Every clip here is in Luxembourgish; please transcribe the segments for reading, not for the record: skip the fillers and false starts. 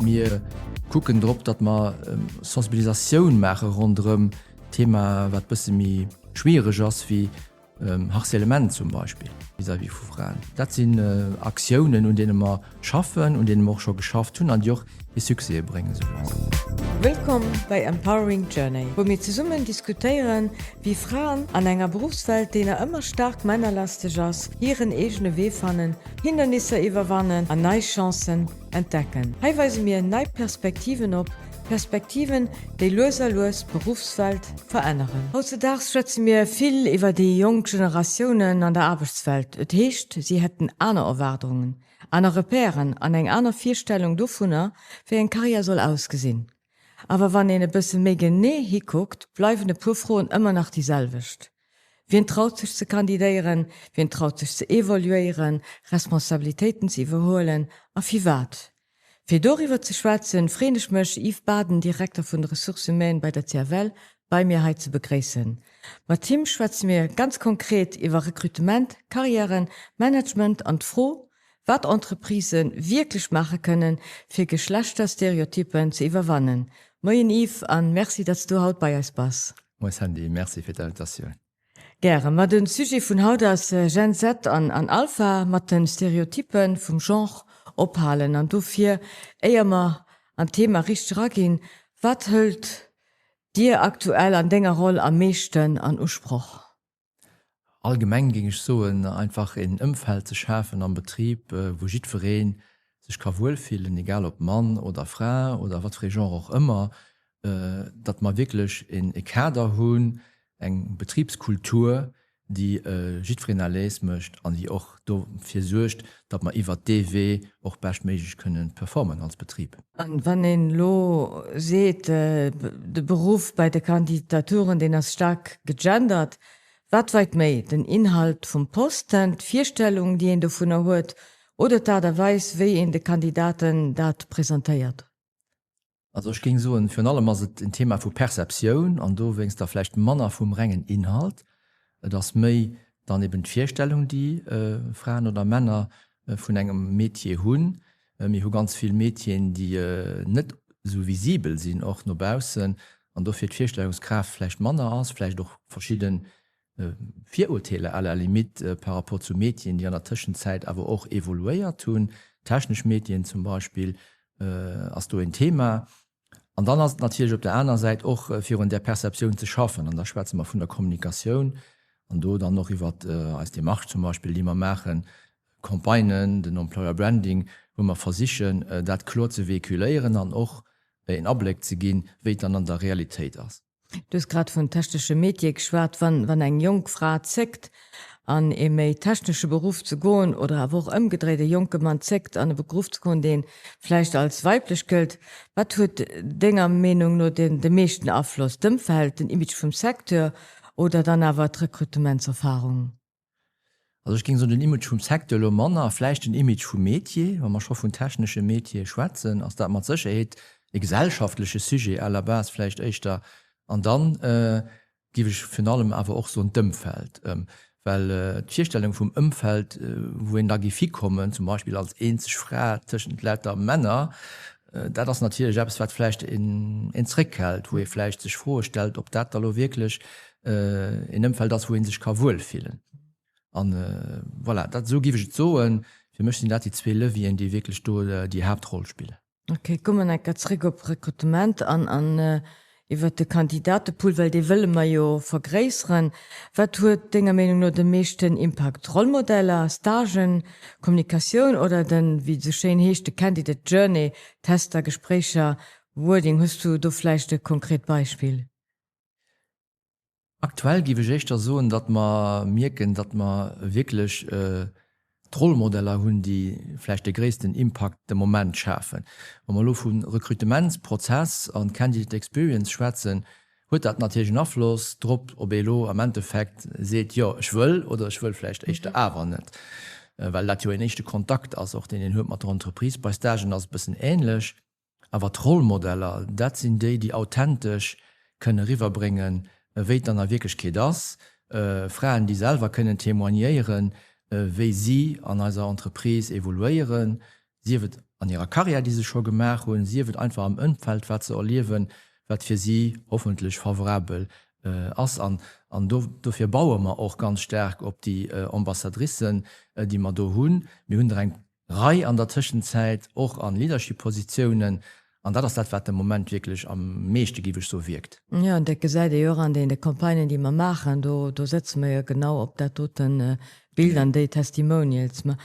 Mir kucken drop, datt mer Sensibilisatioun maache ronderëm Thema, wat bësse méi schwiereg ass wéi Harcèlement zum Beispill vis-à-vis vu Fraen. Dat sinn Aktiounen, un deene mer schaffen, un deene mer och scho geschafft hunn an déi och hir Succèse bréngen esou lues. Wëllkomm bei Empowering Journey, wou mir zesummen diskutéieren, wéi Fraen an enger Beruffswelt, déi nach ëmmer staark männerlasteg ass, hiren eegene Wee fannen, Hindernisser iwwerwannen an nei Chancen entdecken. Hei weise mir nei Perspektiven op, Perspektiven, déi lues a lues d'Beruffswelt veränneren. Hautzedaags schwätze mir vill iwwer déi jonk Generatiounen an der Aarbechtswelt. Et heescht, si hätten aner Erwaardungen, aner Repèren an eng aner Virstellung dovunner, wéi eng Karriär soll ausgesinn. Awer wann een e bësse méi genee hikuckt, bleiwen e puer Froen ëmmer nach déi selwecht. Wien traut sech ze kandidéieren? Wien traut sech ze evoluéieren, Responsabilitéiten ze iwwerhuelen a firwat? Fir doriwwer ze schwätzen, freeën ech mech, Yves Baden, Direkter vun de Ressources humaines bei der CFL, bei mir hei ze begréissen. Mat him schwätze mir ganz konkret iwwer Rekrutement, Karriären, Management an d'Fro, wat Entreprisë wierklech maache kënnen, fir Geschlechterstereotyppen ze iwwerwannen. Moien Yves an Merci, datt s du haut bei eis bass. Moie Sandy, Merci fir d'Invitatioun. Gären. Ma de Sujet vun haut ass Gen Z an Alpha, mat de Stereotyppe vum Genre ophalen. An dofir, éier mer an d'Thema richteg eraginn, wat hëlt dir aktuell an denger Roll am meeschten an Usproch? Allgemeng géing ech soen, einfach een Ëmfeld ze schafen am Betrib, wou jiddweree sech ka wuelfillen, egal ob Mann oder Fra oder wat fir ee Genre och ëmmer, datt mer wierklech e Kader hunn, eng Betribskultur, déi jiddwereen à l'aise mécht an déi och dofir suergt, datt mer iwwert dee Wee och beschtméiglech kënnen performen als Betrib. A wann een elo seet, de Beruff bei de Kandidaturen, deen ass staark gegendert, wat weit méi, den Inhalt vum Posten, d'Virstellung, déi een dovunner huet, oder d'Aart a Weis, wéi een de Kandidaten dat presentéiert? Also ech géing soen, virun allem ass et en Thema vu Perceptioun an dowéinst da vläicht manner vum rengen Inhalt. Et ass méi dann eben d'Virstellung, déi Fraen oder Männer vun engem Metier hunn. Mir hu ganz vill Metieren, déi net esou visibel sinn, och no baussen, an dofir d'Virstellungskraaft vläicht manner ass, vläicht och verschidde Virurteeler à la limite par rapport zu Métieren, déi an der Tëschenzäit awer och evoluéiert hunn, technesch Métieren zum Beispill ass do en Thema. An dann ass et natierlech op der aner Säit och fir un där Perceptioun ze schaffen, an da schwätze mer vun der Kommunikatioun an do dann och iwwer eis Démarche zum Beispill, déi mer maachen, Campagnen, den Employer Branding, wou mer versichen dat kloer ze véhiculéieren an och een Abléck ze ginn, wéi et dann an der Realitéit ass. Du hues grad vun technesche Métiere geschwat. Wann, wann eng jonk Fra zéckt, an ee méi technesche Beruff ze goen, oder awer och ëmgedréit, e jonke Mann zéckt, an e Beruff ze goen, dee vläicht als weiblech gëllt, wat huet denger Meenung no den, de meeschten Afloss, d'Ëmfeld, den Image vum Secteur oder dann awer d'Rekrutementserfarung? Also ech géing soen, den Image vum Secteur elo manner, vläicht den Image vum Métier. Wa mer scho vun technesche Métiere schwätzen, ass dat mat Sécherheet e gesellschaftleche Sujet à la base vläicht éischter. An dann géif ech virun allem awer och soen d'Ëmfeld, well d'Virstellung vum Ëmfeld, wou een da géif hikommen, zum Beispill als eenzeg Fra tëschent lauter Männer, dat ass natierlech eppes, wat vläicht een zréckhält, wou ee vläicht sech Froe stellt, ob dat da lo wierklech een Ëmfeld ass, wou ee sech ka wuelfillen. An voilà, dat, esou géif ech et soen. Fir mech sinn dat déi zwee Levieren, déi wierklech do déi Haaptroll spillen. Ok, komme mer eng Kéier zréck op Rekrutement an an iwwert de Kandidatepool, well dee wëlle mer jo vergréisseren. Wat huet denger Meenung no de meeschten Impakt, Rollmodeller, Stagen, Kommunikatioun oder den, wéi et esou schéin heescht, de Candidate Journey, Tester, Gespréicher, Wording? Hues du do vläicht e konkret Beispill? Aktuell géif ech éischter soen, datt mer mierken, datt mer wierklech d'Rollmodeller hunn, déi vläicht de gréissten Impakt de Moment schafen. Wa mer elo vu Rekrutementsprozess an Candidate Experience schwätzen, huet dat natierlech en Afloss drop, ob ee elo am Endeffekt seet, jo ech wëll oder ech wëll vläicht éischter awer net, well dat jo een éischte Kontakt ass och, deen een huet mat der Entreprise. Bei Stagen ass et e bëssen änlech. Awer d'Rollmodeller, dat sinn déi, déi authentesch kënne eriwwerbréngen, wéi et dann a Wierklechkeet ass. Fraen, déi selwer kënnen témoignéieren, wéi si an eiser Entreprise evoluéieren, sief et an. an hirer Karriär, déi se scho gemaach hunn, sief et einfach am Ëmfeld, wat se erliewen, wat fir si hoffentlech favorabel ass. An dofir baue mer och ganz staark op déi Ambassadricen, déi mer do hunn. Mir hunn der eng Rei an der Tëschenzäit, och a Leadership-Positiounen. An dat ass dat, wat de Moment wierklech am meeschte, géif ech soen, wierkt. Jo, an dat gesäit ee jo och an deene Campagnen, déi mer maachen. Do, do sëtze mer jo genau op dat dote Bild an déi Testimonials. Mä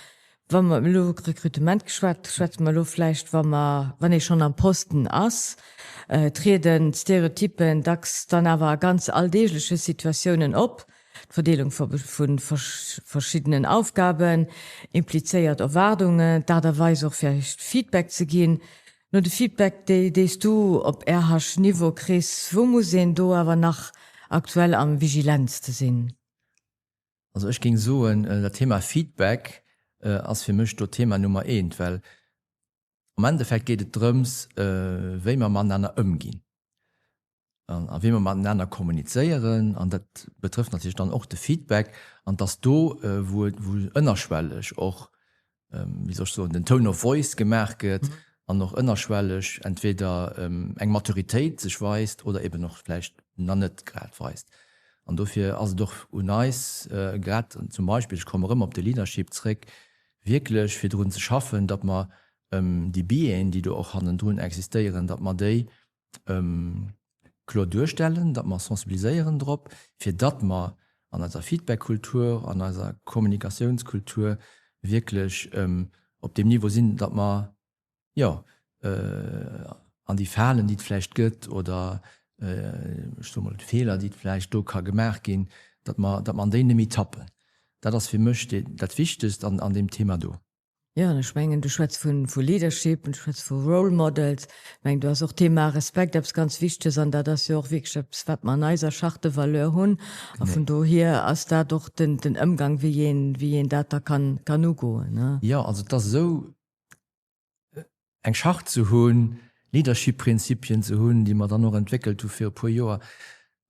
wa mer elo Rekrutement geschwat, schwätze mer elo vläicht, wa mer, wann ee schonn am Posten ass, trieden d'Stereotypen dacks dann awer a ganz alldeegleche Situatiounen op. D'Verdeelung vu verschiddenen Aufgaben, implizéiert Erwaardungen, d'Aart a Weis och vläicht Feedback ze ginn. No de Feedback, déi s du op RH-Niveau kriss, wou muss een do awer nach aktuell am vigilantste sinn? Also ech géing soen, dat Thema Feedback ass fir mech do Thema Nummer eent, well am Endeffekt geet et drëms, wéi mer matenaner ëmginn. A wéi mer matenaner kommunizéieren, an dat betrëfft natierlech dann och de Feedback, an dass do, wou et, wou ënnerschwelleg och, wéi soll ech soen, den Tone of voice gemaach gëtt an och ënnerschwelleg entweder eng Maturitéit sech weist oder eben och vläicht nach net grad weist. An dofir ass et och un eis, grad zum Beispill, ech komme erëm op de Leadership zréck, wierklech fir drun ze schaffen, datt mer déi Biaisen, déi do och hannendrun existéieren, datt mer déi kloer duerstellen, datt mer sensibiliséieren drop, fir datt mer an eiser Feedback-Kultur, an eiser Kommunikatiounskultur wierklech op deem Niveau sinn, datt mer, jo, an déi Falen, déi et vläicht gëtt, oder ech soe mol d'Feeler, déi et vläicht do ka gemaach ginn, datt mer, datt mer an déi net méi tappen. Dat ass fir mech dat Wichtegst an deem Thema do. Jo, an ech mengen, du schwätz vu Leadership, du schwätz vu Role Models. Ech mengen, do ass och d'Thema Respekt eppes ganz Wichteges an dat ass jo och wierklech eppes, wat mer an eiser Charte de valeurs hunn. A vun dohier ass dat och den Ëmgang, wéi een, wéi een dat da kann, kann ugoen, ne? Jo, also et ass esou, eng Charte ze hunn, Leadership-Prinzipien ze hunn, déi mer dann och entwéckelt hu fir e puer Joer,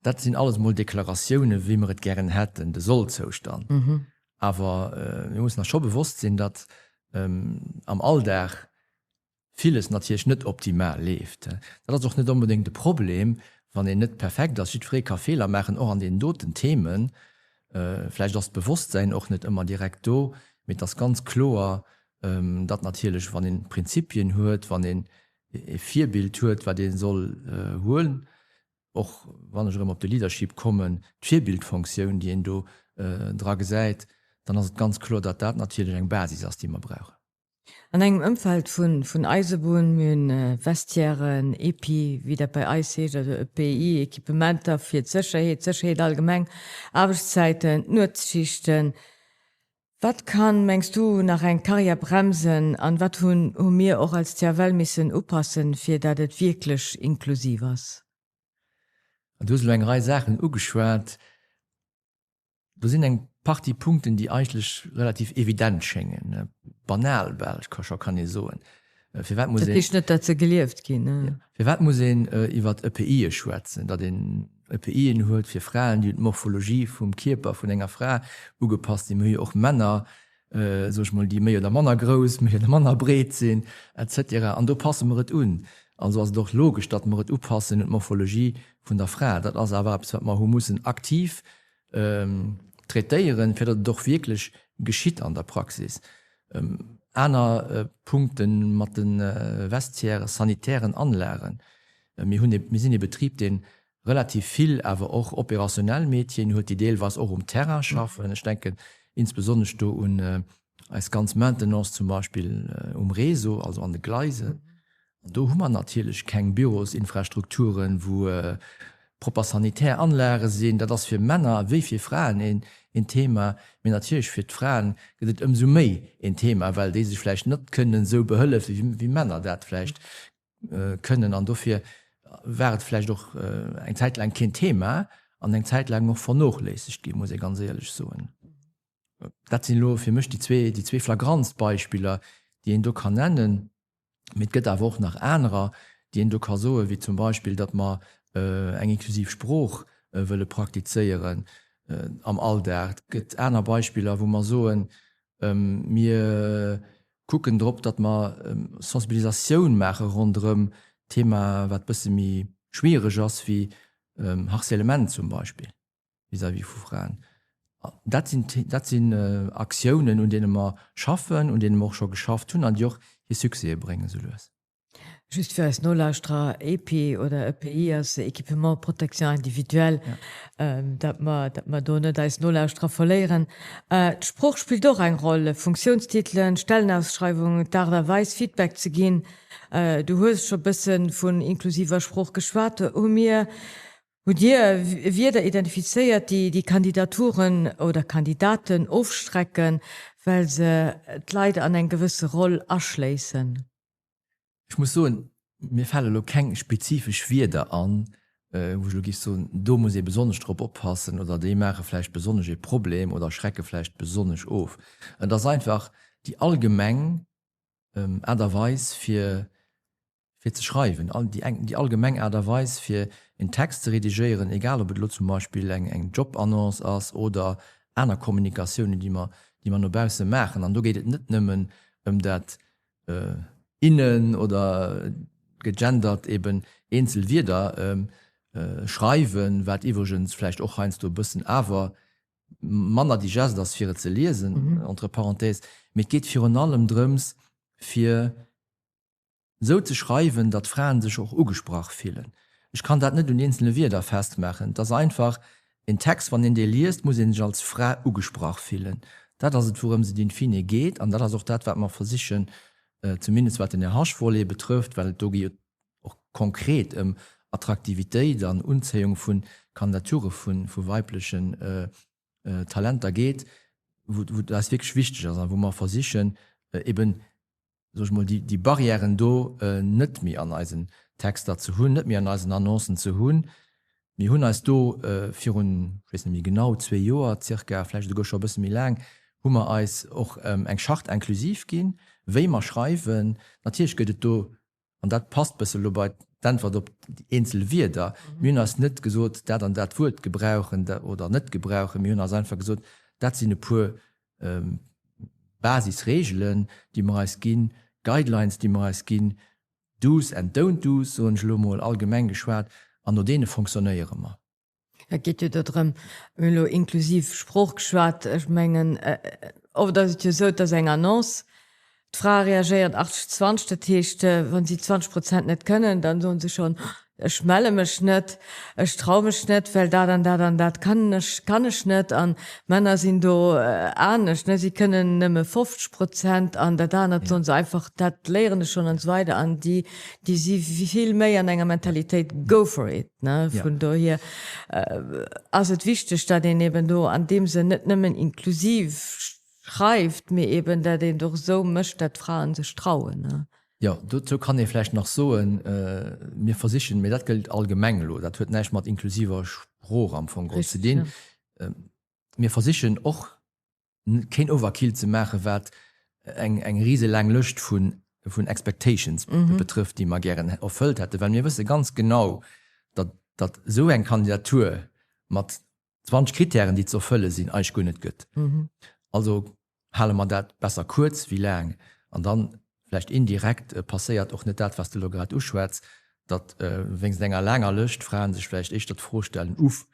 dat sinn alles mol Deklaratiounen, wéi mer et gären hätten, de Soll-Zoustand. Awer mir mussen eis scho bewosst sinn, datt am Alldag villes natierlech net optimal leeft. Dat ass och net onbedéngt e Problem, wann een net perfekt ass. Jiddweree ka Feeler maachen, och an deenen doten Themen. Vläicht ass d'Bewosstsäin och net ëmmer direkt do, mee et ass ganz kloer, datt natierlech, wann ee Prinzipien huet, wann een e Virbild huet, wat ee soll huelen, och wann ech erëm op de Leadership kommen, d'Virbildfonktioun, déi een do dra gesäit, dann ass et ganz kloer, datt dat natierlech eng Basis ass, déi mer brauchen. An engem Ëmfeld vun Eisebunn, mir hunn Vestiairen, EPI, wéi dat bei eis heescht, also EPI, Equipementer fir d'Sécherheet, d'Sécherheet allgemeng, Aarbechtszäiten, d'Nuetsschichten. Wat kann, mengs du, nach eng Karriär bremsen an wat hunn hu mir och als CFL missen upassen, fir dat et wierklech inklusiv ass? Du hues elo eng Rei Saachen ugeschwat. Do sinn eng Partie Punkten, déi eigentlech relativ evident schéngen, banal bal scho kann ee soen. Firwat muss een. Dat heescht net, dat se gelieft ginn. Firwat muss een iwwer EPIe schwätzen? Datt een EPIen huet fir Fraen, déi un d'Morphologie vum Kierper vun enger Fra ugepasst sinn. Mir hu jo och Männer, soe ech mol, déi méi oder manner grouss, méi oder manner breet sinn, et cetera. An do passe mer et un. Also ass et och logesch, datt mer et upassen un d'Morphologie vun der Fra. Dat ass awer eppes, wat mer hu mussen aktiv traitéieren, fir datt et och wierklech geschitt an der Praxis. Aner Punkte mat de Vestiaires, sanitären Anlagen. Mir hunn ee, mir sinn ee Betrib, dee relativ vill awer och opérationnel Métieren huet, déi deelweis och um Terrain schaffen. Ech denken insbesonnesch do un eis ganz Maintenance zum Beispill um Réseau, also an de Gleisen. An do hu mer natierlech keng Bürosinfrastrukturen, wou propper sanitär Anlage sinn. Dat ass fir Männer wéi fir Fraen een Thema. Mee natierlech fir d'Fraen gëtt et ëmsou méi een Thema, well déi sech vläicht net kënnen esou behëllefen, wéi Männer dat vläicht kënnen. An dofir war et vläicht och eng Zäit laang keen Thema an eng Zäit laang och vernoochléissegt ginn, muss ee ganz éierlech soen. Dat sinn elo fir mech déi zwee flagrantst Beispiller, déi een do kann nennen. Mee et gëtt awer och nach anerer, déi een do ka soen, wéi zum Beispill, datt mer eng inklusiv Sprooch wëlle praktizéieren am Alldag. Et gëtt aner Beispiller, wou mer soen, mir. kucken drop, datt mer Sensibilisatioun maache ronderëm Thema, wat bësse méi schwiereg ass, wéi Harcèlement zum Beispill vis-à-vis vu Fraen. Dat sinn, dat sinn Aktiounen, un deene mer schaffen, un deene mer och scho geschafft hunn an déi och hir Succèse bréngen esou lues. Just fir eis Nolauschterer, EPI oder EPI ass Équipement protection individuelle, datt mer, datt mer do net eis Nolauschterer verléieren. D'Sprooch spillt och eng Roll, Funktiounstitelen, Stellenausschreiwungen, d'Aart a Weis Feedback ze ginn. Du hues scho bësse vun inklusiver Sprooch geschwat. Hu mir, hutt Dir Wierder identifizéiert, déi déi Kandidaturen oder Kandidaten ofstrecken, well se d'Leit an eng gewësse Roll aschléissen? Ech muss soen, mir fale elo keng spezifesch Wierder an, wou ech elo géif soen, do muss ee besonnesch drop oppassen oder déi maache vläicht besonnesch ee Problem oder schrecke vläicht besonnesch of. Et ass einfach déi allgemeng Aart a Weis fir fir ze schreiwen, déi allgemeng Aart a Weis fir en Text ze redigéieren, egal ob et elo zum Beispill eng eng Jobannonce ass oder aner Kommunikatiounen, déi mer déi mer no bausse maachen. An do geet et net nëmmen ëm dat innen oder gegendert eben eenzel Wierder schreiwen, wat iwwregens vläicht och heiansdo e bëssen awer manner digest ass fir et ze liesen, entre parenthèses, mee et geet virun allem drëms fir esou ze schreiwen, datt Fraen sech och ugesprach fillen. Ech kann dat net un eenzele Wierder festmaachen. Et ass einfach en Text, wann een dee liest, muss ee sech als Fra ugesprach fillen. Dat ass et, wourëms et in fine geet. An dat ass och dat, wat mer versichen, zumindest wat den RH-Volet betrëfft, well et do geet och konkret ëm Attraktivitéit an Unzéiung vu Kandidature vu weiblechen Talenter geet, wou et eis wierklech wichteg ass a wou mer versichen, eben soe ech mol, déi Barrièren do net méi an eisen Texter ze hunn, net méi an eisen Annoncen ze hunn. Mir hunn eis do virun, ech weess net méi genau, zwee Joer zirka, vläicht esouguer scho e bësse méi laang, hu mer eis och eng Charte inclusive ginn, wéi mer schreiwen. Natierlech gëtt et do, an dat passt bësse lo bei d'Äntwert op déi eenzel Wierder, mir hunn eis net gesot, dat an dat Wuert gebrauchen oder net gebrauchen, mir hunn eis einfach gesot, dat sinn e puer Basisregelen, déi mer eis ginn, Guidelines, déi mer eis ginn, Do's and don't do's, soen ech elo emol allgemeng geschwat, an no deene fonctionnéiere mer. Et geet jo do drëm, mir hunn elo inklusiv Sprooch geschwat, ech mengen, oft ass et jo esou, et ass eng Annonce, D'Frae reagéieren 80, 20, dat heescht, wa si 20 Prozent net kënnen, dann soen se schonn, ech melle mech net, ech traue mech net, well dat an dat an dat kann ech, kann ech net. An d'Männer sinn do anescht, ne, si kënnen nëmme 50 Prozent an dat anert soen se einfach, dat léieren ech schonn an esou weider. An déi, déi si vill méi an enger Mentalitéit go for it, ne. Vun dohier ass et wichteg, datt een eben do an deem Sënn net nëmmen inklusiv schreift, mee eben dat een et och esou mécht, dat d'Fraen sech trauen. Jo, dozou kann ee vläicht nach soen, mir versichen, mee dat gëllt allgemeng elo, dat huet näischt mat inklusiver Sprooch am Fong geholl ze dinn, mir versichen och keen Overkill ze maachen, wat eng eng riselaang Lëscht vun vun Expectations betrëfft, déi mer gären erfëllt hätten, well mir wësse ganz genau, datt datt esou eng Kandidatur mat 20 Kritären, déi ze erfëlle sinn, eigentlech guer net gëtt. Also hale mer dat besser kuerz wéi laang. An dann, vläicht indirekt, passéiert och net dat, wat s de elo grad uschwätz, datt wéinst enger laanger Lëscht Fraen sech vläicht éischter d'Fro stellen, Uff,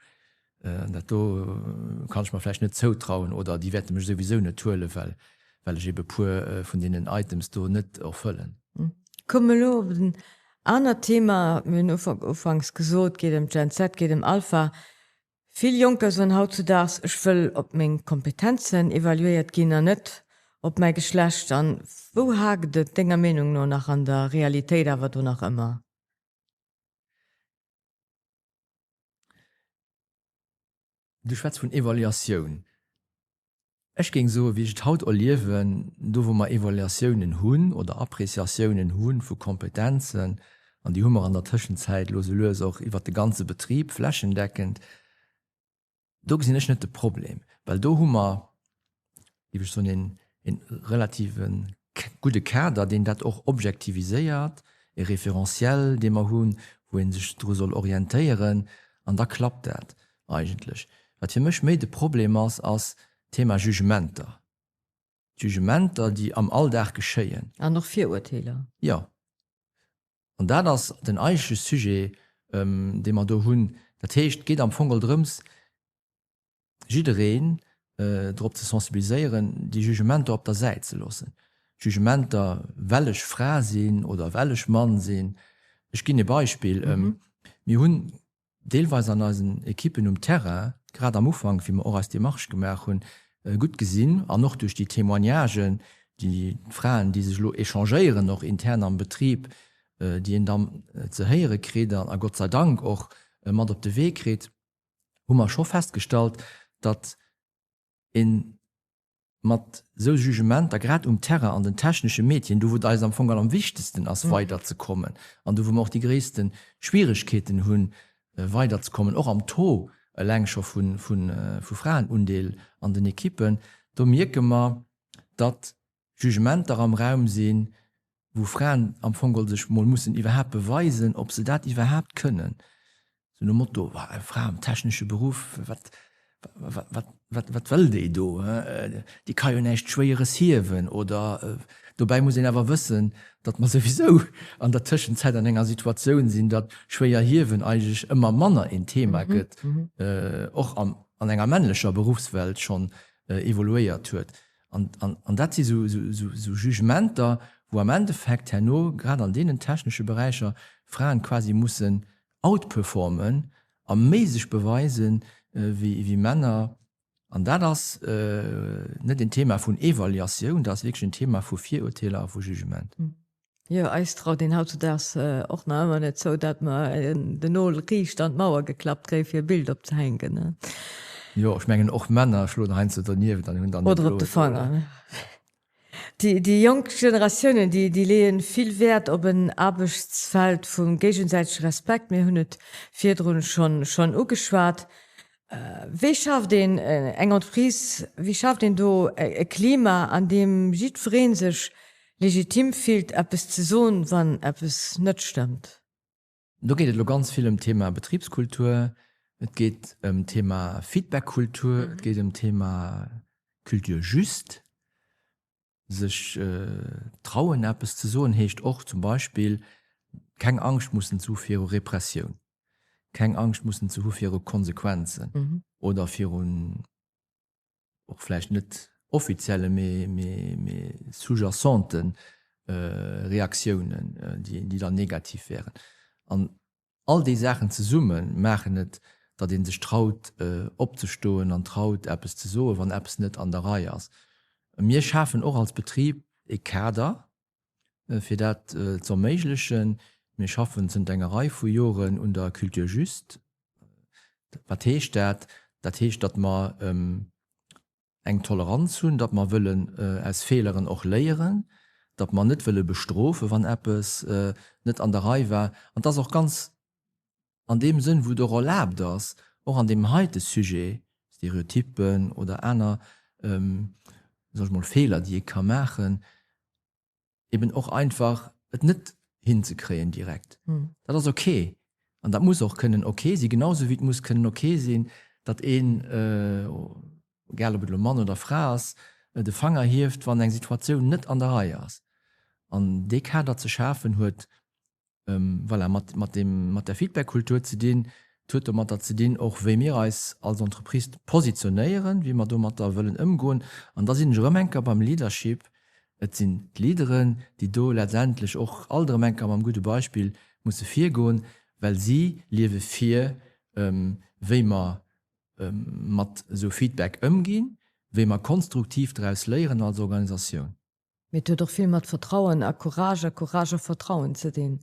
dat do kann ech mer vläicht net zoutrauen oder déi wäerte mech souwisou net huelen, well well ech ebe puer vun deenen Items do net erfëllen. Komme elo op en anert Thema. Mir hunn ufanks gesot, geet ëm d'Gen Z, geet ëm Alpha. Vill Jonker soen hautzudaags, ech wëll op meng Kompetenzen evaluéiert ginn an net op mäi Geschlecht. An wou haakt et denger Meenung no nach an der Realitéit awer do nach ëmmer? Du schwätz vun Evaluatioun. Ech géing soen, wéi ech et haut erliewen, do wou mer Evaluatiounen hunn oder Appréciatiounen hu vu Kompetenzen, an déi hu mer an der Tëschenzäit elo sou lues och iwwert de ganze Betrib flächendeckend, do gesinn ech net de Problem, well do hu mer, géif ech soen, een relative gudde Kader, deen dat och objektiviséiert, e Référentiel, dee mer hunn, wou ee sech dru soll orientéieren, an da klappt dat. Eigentlech, wat fir mech méi de Problem ass, ass d'Thema Jugementer. Jugementer, déi am Alldag geschéien. An och Virurteeler. Jo. An dat ass den eigentleche Sujet, dee mer do hunn. Dat heescht, et geet am Fong geholl drëms, jiddereen drop ze sensibiliséieren, déi Jugementer op der Säit ze loossen. Jugementer, well ech Fra sinn oder well ech Mann sinn. Ech ginn e Beispill, Mir hunn deelweis an eisen Ekippen um Terrain, grad am Ufank, wéi mer och eis Demarche gemaach hunn, gutt gesinn an och duerch déi Témoignagen, déi d'Fraen, déi sech elo échangéieren, och intern am Betrib, déi een dann ze héiere kritt an a Gott sei Dank och mat op de Wee kritt, hu mer scho festgestallt, datt ee mat esou Jugementer, grad um Terrain an den technesche Métieren, do wou et eis am Fong am wichtegsten ass weiderzekommen an do wou mer och déi gréisste Schwieregkeeten hunn weiderzekommen, och am Taux eleng scho vu Fraenundeel an den Ekippen, do mierke mer, datt Jugementer am Raum sinn, wou Fraen am Fong geholl sech mol mussen iwwerhaapt beweisen, ob se dat iwwerhaapt kënnen. Sou nom Motto, Wa, eng Fra am technesche Beruff, wat, wat, wat, wat, wat wëll déi do? Déi ka jo näischt Schwéieres hiewen. Oder dobäi muss een awer wëssen, datt mer souwisou an der Tëschenzäit an enger Situatioun sinn, datt schwéier hiewen eigentlech ëmmer manner een Thema gëtt, och an enger männlecher Beruffswelt schonn evoluéiert huet. An dat si sou Jugementer, wou am Endeffekt herno, grad an deenen technesche Beräicher, Fraen quasi mussen outperformen a méi sech beweisen wéi Männer. An dat ass net en Thema vun Evaluatioun, dat ass wierklech en Thema vu Virurteeler a vu Jugement. Jo, eis traut een hautzudaags och nach ëmmer net zou, dat mer den Nol riicht an d'Mauer geklappt kréie fir e Bild opzehänken, ne? Jo, ech mengen och Männer schloen heiansdo donieft an hunn dann den Oder op de Fanger, ne? Déi, déi jonk Generatiounen, déi, déi leeën vill Wäert op en Aarbechtsfeld vum géigesäitege Respekt. Mir hunn et virdrun schonn, schonn ugeschwat. Wéi schaaft een eng Entreprise, wéi schaaft een do e Klima, an deem jiddweree sech legitim fillt, eppes ze soen, wann eppes net stëmmt? Do geet et elo ganz vill ëm d'Thema Betribskultur, et geet ëm d'Thema Feedbackkultur, et geet ëm d'Thema Culture juste. Sech trauen eppes ze soen heescht och zum Beispill keng Angscht mussen ze hu viru Repressioun, keng Angscht mussen ze hu viru Konsequenzen oder virun och vläicht net offizielle mee mee sous-jacente Reaktiounen, déi dann negativ wären. An All déi Saachen zesumme maachen et, datt ee sech traut opzestoen an traut eppes ze soen, wann eppes net an der Rei ass. Mir schafen och als Betrib e Kader, fir dat ze erméiglechen. Mir schaffen zënter enger Rei vu Joren un der Culture juste. Wat heescht dat? Dat heescht, datt mer eng Toleranz hunn, datt mer wëllen aus Feeleren och léieren, datt mer net wëlle bestrofen, wann eppes net an der Rei war. An et ass och ganz an deem Sënn, wou et och erlaabt ass, och an deem heite Sujet, Stereotyppen oder aner, soe ech mol, Feeler, déi ee ka maachen, eben och einfach et net hinzekréien direkt. Dat ass ok an dat muss och kënnen ok sinn, genau sou wéi et muss kënnen ok sinn, datt een, egal ob et elo Mann oder Fra ass, de Fanger hieft, wann eng Situatioun net an der Rei ass. An dee Kader ze schafen huet voilà, mat, mat deem, mat der Feedback-Kultur ze dinn. Et huet domatter ze dinn och, wéi mir eis als Entreprise positionéieren, wéi mer domatter wëllen ëmgoen. An da sinn ech erëm eng Kéier beim Leadership. Et sinn d'Leaderen, déi do letztendlech och alt erëm eng Kéier mam gudde Beispill musse virgoen, well si liewe vir, wéi mer mat esou Feedback ëmginn, wéi mer konstruktiv draus léieren als Organisatioun. Mee et huet och vill mat Vertrauen a Courage a Courage a Vertrauen ze dinn.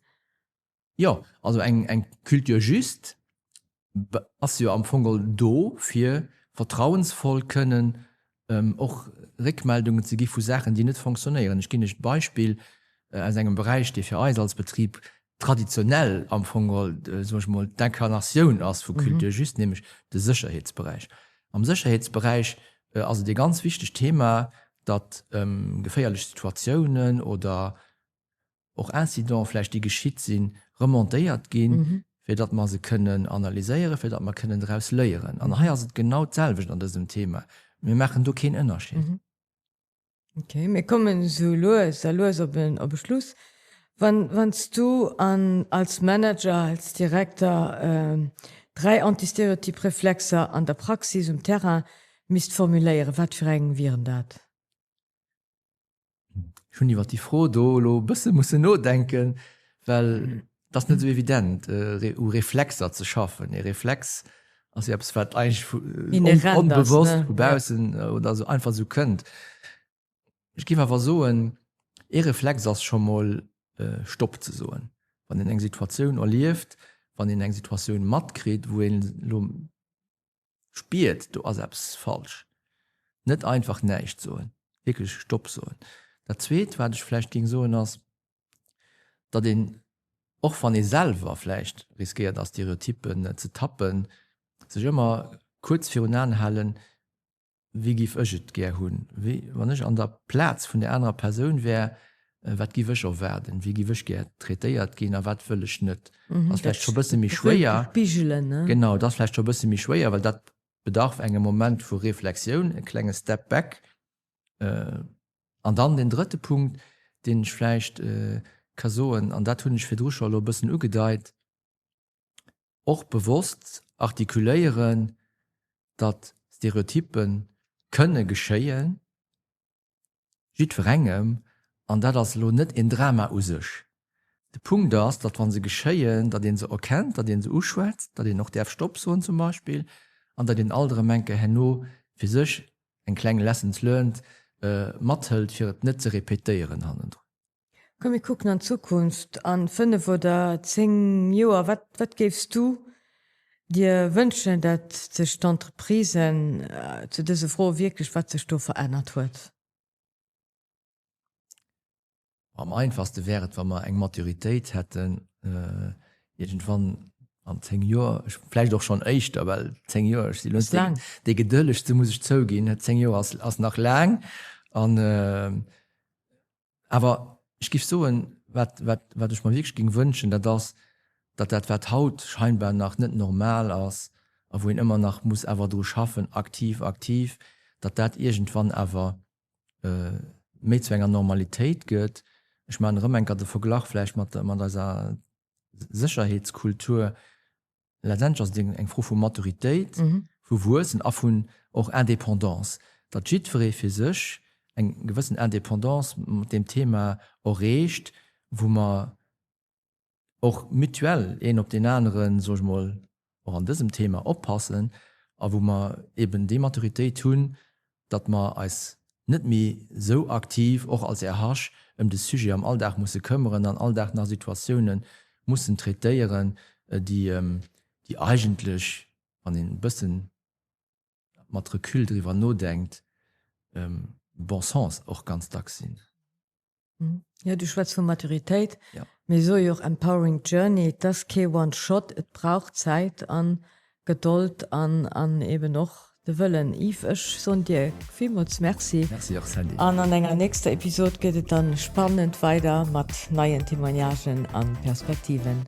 Jo, also eng eng Culture juste ass jo am Fong geholl do fir vertrauensvoll kënnen och Réckmeldungen ze gi vu Saachen, déi net fonctionnéieren. Ech ginn lech d'Beispill aus engem Beräich, dee fir eis als Betrib traditionell am Fong geholl, soen ech mol, d'Incarnatioun ass vu Culture juste, nämlech de Sécherheetsberäich. Am Sécherheetsberäich ass et ee ganz wichtegt Thema, datt geféierlech Situatiounen oder och Incidenten vläicht, déi geschitt sinn, remontéiert ginn, fir datt mer se kënnen analyséieren, fir datt mer kënnen draus léieren. An hei ass et genau d'selwecht an dësem Thema. Mir maachen do keen Ënnerscheed. Ok, mir kommen esou lues a lues op en op e Schluss. Wann wann s du an als Manager, als Direkter 3 antistereotyp Reflexer an der Praxis um Terrain misst formuléieren, wat fir eng wieren dat? Ech hunn iwwer déi Fro do elo e bësse mussen nodenken, well et ass net esou evident, u Reflexer ze schaffen. E Reflex ass jo eppes, wat eigentlech onbewosst vu baussen oder esou einfach esou kënnt. Ech géif awer soen, ee Reflex ass scho mol Stopp ze soen, wann een eng Situatioun erlieft, wann een eng Situatioun matkritt, wou een elo spiert, do ass eppes falsch, net einfach näischt soen, wierklech Stopp soen. Dat Zweet, wat ech vläicht géing soen, ass, datt een, och wann ee selwer vläicht riskéiert a Stereotyppen ze tappen, sech ëmmer kuerz virun Aen halen, Wéi giff ech et gär hunn? Wéi, wann ech an der Plaz vun där anerer Persoun wär, wat giff ech erwaarden? Wéi giff ech gär traitéiert ginn a wat wëll ech net? Ass vläicht scho bësse méi schwéier. Spigelen, ne? Genau, et ass vläicht scho bësse méi schwéier, well dat bedarf engem Moment vu Reflexioun, e klenge Step back. An dann deen drëtte Punkt, deen ech vläicht ka soen, an dat hunn ech virdru scho elo e bëssen ugedeit, och bewosst artikuléieren, datt Stereotyppe kënne geschéien, jiddwerengem, an dat ass elo net en Drama u sech. De Punkt ass, datt wa se geschéien, datt ee se erkennt, datt ee se uschwätzt, datt een och däerf Stopp soen zum Beispill, an datt een alt erëm eng Kéier herno fir sech eng kleng Lessons learned mathëlt, fir et net ze répétéieren hannendrun. Komm mir kucken an d'Zukunft, an 5 oder 10 Joer, wat wat géifs du dir wënschen, dat sech d'Entreprisen zu dëse Froe wierklech, wat sech do verännert huet? Am einfachste wär et, wa mer eng Maturitéit hätten, iergendwann an 10 Joer, vläicht och schonn éischter, well 10 Joer, ech si lo net dee Gedëllegste, muss ech zouginn, 10 Joer ass nach laang. An Awer ech géif soen, wat, wat, wat ech mer wierklech géing wënschen, dat ass, datt dat, wat haut scheinbar nach net normal ass a wou een ëmmer nach muss awer dru schaffen, aktiv, aktiv, datt dat iergendwann awer méi zu enger Normalitéit gëtt. Ech maachen erëm eng Kéier de Verglach vläicht mat, mat eiser Sécherheetskultur. Letztendlech ass et eng Fro vu Maturitéit, vu Wuessen a vun och Indépendance, datt jiddweree fir sech eng gewëssen Indépendance mat deem Thema erreecht, wou mer och mutuell een op deen aneren, soe ech mol, och an dësem Thema oppassen a wou mer eben déi Maturitéit hunn, datt mer eis net méi esou aktiv, och als RH, ëm de Sujet am Alldag musse këmmeren an all Dag nach Situatioune mussen traitéieren, déi, déi eigentlech, wann een e bëssen mat Recul driwwer nodenkt, bon sens och ganz dacks sinn. Jo, du schwätz vu Maturitéit. Mir soe jo och Empowering Journey, et ass kee One Shot, et brauch Zäit a Gedold an an eben och de Wëllen. Yves, ech soen dir villmools Merci. Merci och, Sandy. An an enger nächster Episod geet et dann spannend weider mat neien Témoignagen an Perspektiven.